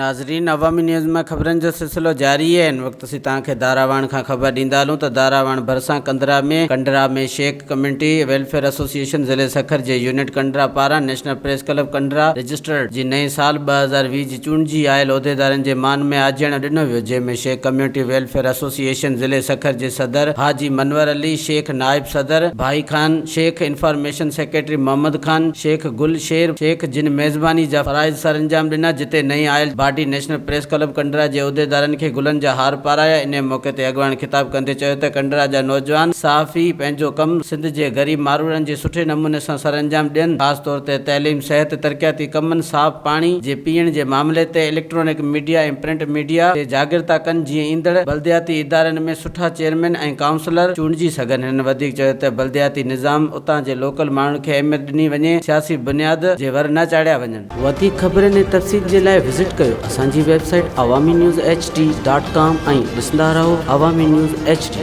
ناظرين عوامي نيوز مان خبرن جو سلسلو جاري آهي هن وقت اسين توهان کي داراواڻ کان خبر ڏيندا هلون ته داراواڻ ڀرسان Kandhra ۾ Kandhra ۾ Shaikh community welfare association ضلعي سکر جي يونٽ ڪنڊرا پاران national press club Kandhra registered جي نئين سال 2020 جي چونڊجي آيل عهديدارن جي مان ۾ آجياڻو ڏنو ويو جنهن ۾ شيخ ڪميونٽي ويلفيئر ايسوسيئيشن ضلعي سکر جي صدر حاجي منور علي شيخ نائب صدر ڀائي خان شيخ انفارميشن سيڪريٽري محمد خان شيخ گل شير شيخ جن ميزباني جا فرائض سرانجام ڏنا جتي نئين آيل body national press club Kandhra جي عهديدارن کي گلن جا هار پارايا انهي موقعي تي اڳواڻن خطاب ڪندي چيو ته ڪنڊرا جا نوجوان صحافي پنهنجو ڪم سنڌ جي غريب ماروئڙن جي سٺي نموني سان سرانجام ڏين خاص طور تي تعليم صحت ترقياتي ڪمن صاف پاڻي جي پيئڻ جي معاملي تي اليڪٽرانڪ ميڊيا ۽ پرنٽ ميڊيا تي جاڳرتا ڪن جيئن ايندڙ بلدياتي ادارن ۾ سٺا چيئرمين ۽ ڪائونسلر چونڊجي سگهن هنن وڌيڪ چيو ته بلدياتي نظام اتان جي لوڪل ماڻهن کي اهميت ڏني وڃي، سياسي بنياد جي ور نه چاڙهيا وڃن. وڌيڪ خبرن ۽ تفصيل جي لاء وزٽ ڪيو اسان جي website Awami news H D dot com ۽ ڏسندا رهو عوامي نيوز ايڇ ڊي.